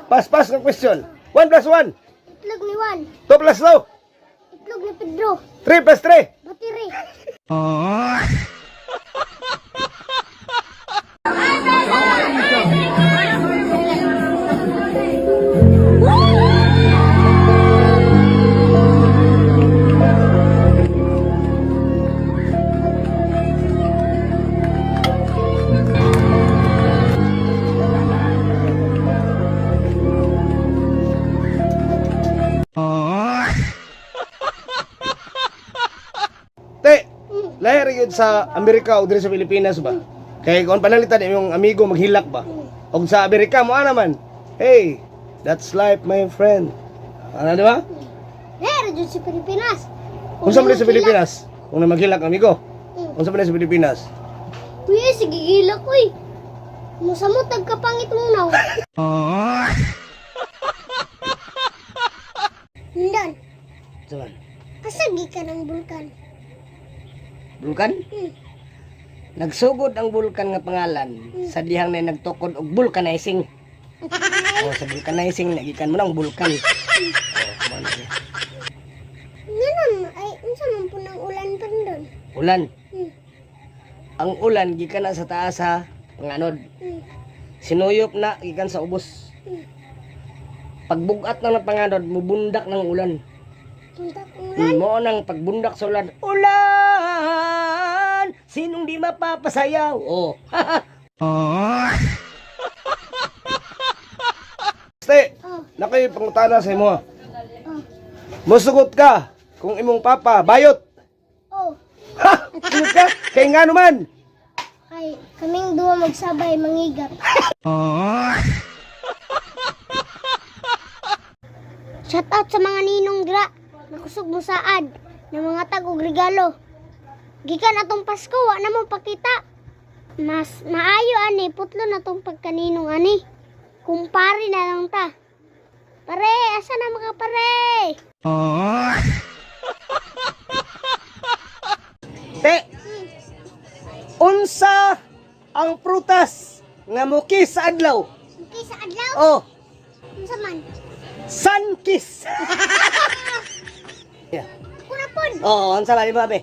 Pass, pass ng question. 1 plus 1. Itlog ni Juan. 2 plus 2. Itlog ni Pedro. 3 plus 3. Batiri. Te, lahi yun sa Amerika o diri sa Pilipinas ba? Kay kung panalitan imong amigo maghilak ba? Og sa Amerika mo naman. Hey, that's life, my friend. Ano, di ba? Lero dyan sa Pilipinas. Unsa man sa Pilipinas? Kung na maghilak amigo. Unsa man sa Pilipinas? Kuya, sige gilak uy. Musamot tagkapangit mong naw. Ndan, Unsa man? kasagi ka ng bulkan. Bulkan? Hmm. Nagsugod ang bulkan nga pangalan sa dihang na nagtukod og vulcanizing. Oh, sa vulcanizing nagikan mo ng bulkan. Oh, mao na siya. Nganon, ay, unsa man po ng ulan pa doon? Ulan. Ang ulan gikan na sa taas sa panganod. Sinuyop na gikan sa ubos. Pagbugat na ng panganod, mubundak ng ulan. Punta kong ulan. Mo nang pagbundak sa ulan. Ulan! Sinong di mapapasayaw? Oh. Te, Oh, nakay pangutana sa imo. oh, Musugot ka kung imong papa bayot. oh. Ha! Sugot ka? Kay nga naman. Ay, kaming duwa magsabay mangigap. Shout out sa mga ninong dra, nakusog mo saad, na mga tag og regalo. Gikan atong Pasko, wa na mo pakita. Mas maayo ani, putlo na tong pagkaninong ani. Kumpare na lang ta. Pare, asa na mga pare? Te, unsa ang prutas nga muki sa adlaw? Okay, sa adlaw? Oh, Unsa man? sunkiss. Yeah. Ako na pod. Oh, unsa ba di ba be?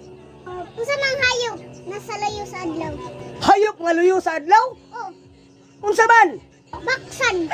Unsa mang hayop? Nasa layo sa adlaw. Hayop nga luyo sa adlaw? Oh, Unsa man? baksan.